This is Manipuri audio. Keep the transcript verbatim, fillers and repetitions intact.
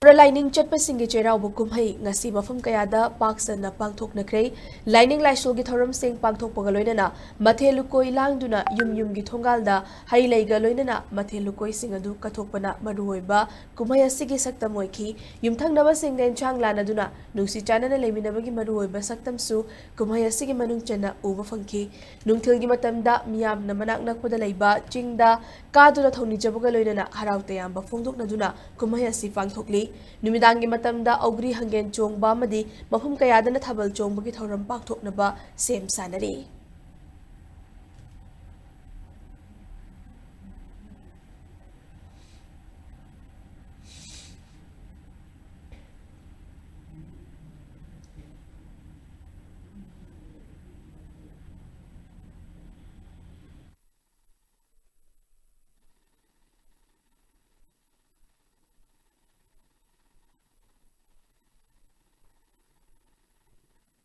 ꯄꯨꯔꯥ ꯂꯥꯏꯅꯤꯡ ꯆꯠꯄꯁꯤꯡꯒꯤ ꯆꯩꯔꯥꯎꯕ ꯀꯨꯝꯍꯩ ꯉꯁꯤ ꯃꯐꯝ ꯀꯌꯥꯗ ꯄꯥꯛ ꯁꯟꯅ ꯄꯥꯡꯊꯣꯛꯅꯈ꯭ꯔꯦ꯫ ꯂꯥꯏꯅꯤꯡ ꯂꯥꯏꯁꯣꯜꯒꯤ ꯊꯧꯔꯝꯁꯤꯡ ꯄꯥꯡꯊꯣꯛꯄꯒ ꯂꯣꯏꯅꯅ ꯃꯊꯦꯜ ꯂꯨꯀꯣꯏ ꯂꯥꯡꯗꯨꯅ ꯌꯨꯝ ꯌꯨꯝꯒꯤ ꯊꯣꯡꯒꯥꯜꯗ ꯍꯩ ꯂꯩꯒ ꯂꯣꯏꯅꯅ ꯃꯊꯦꯜ ꯂꯨꯀꯣꯏꯁꯤꯡ ꯑꯗꯨ ꯀꯠꯊꯣꯛꯄꯅ ꯃꯔꯨꯑꯣꯏꯕ ꯀꯨꯝꯍꯩ ꯑꯁꯤꯒꯤ ꯁꯛꯇꯝ ꯑꯣꯏꯈꯤ꯫ ꯌꯨꯝꯊꯪꯅꯕꯁꯤꯡꯅ ꯑꯦꯟꯁꯥꯡ ꯂꯥꯟꯅꯗꯨꯅ ꯅꯨꯡꯁꯤ ꯆꯥꯟꯅꯅ ꯂꯩꯃꯤꯟꯅꯕꯒꯤ ꯃꯔꯨꯑꯣꯏꯕ ꯁꯛꯇꯝꯁꯨ ꯀꯨꯝꯍꯩ ꯑꯁꯤꯒꯤ ꯃꯅꯨꯡ ꯆꯟꯅ ꯎꯕ ꯐꯪꯈꯤ꯫ ꯅꯨꯡꯊꯤꯜꯒꯤ ꯃꯇꯝꯗ ꯃꯤꯌꯥꯝꯅ ꯃꯅꯥꯛ ꯅꯛꯄꯗ ꯂꯩꯕ ꯆꯤꯡꯗ ꯀꯥꯗꯨꯅ ꯊꯧꯅꯤꯖꯕꯒ ꯂꯣꯏꯅꯅ ꯍꯔꯥꯎ ꯇꯌꯥꯝꯕ ꯐꯣꯡꯗꯣꯛꯅꯗꯨꯅ ꯀꯨꯝꯍꯩ ꯑꯁꯤ ꯄꯥꯡꯊꯣꯛꯂꯤ꯫ ꯅꯨꯃꯤꯗꯥꯡꯒꯤ ꯃꯇꯝꯗ ꯑꯧꯒ꯭ꯔꯤ ꯍꯪꯒꯦꯟ ꯆꯣꯡꯕ ꯑꯃꯗꯤ ꯃꯐꯝ ꯀꯌꯥꯗꯅ ꯊꯥꯕꯜ ꯆꯣꯡꯕꯒꯤ ꯊꯧꯔꯝ ꯄꯥꯡꯊꯣꯛꯅꯕ ꯁꯦꯝ ꯁꯥꯅꯔꯤ꯫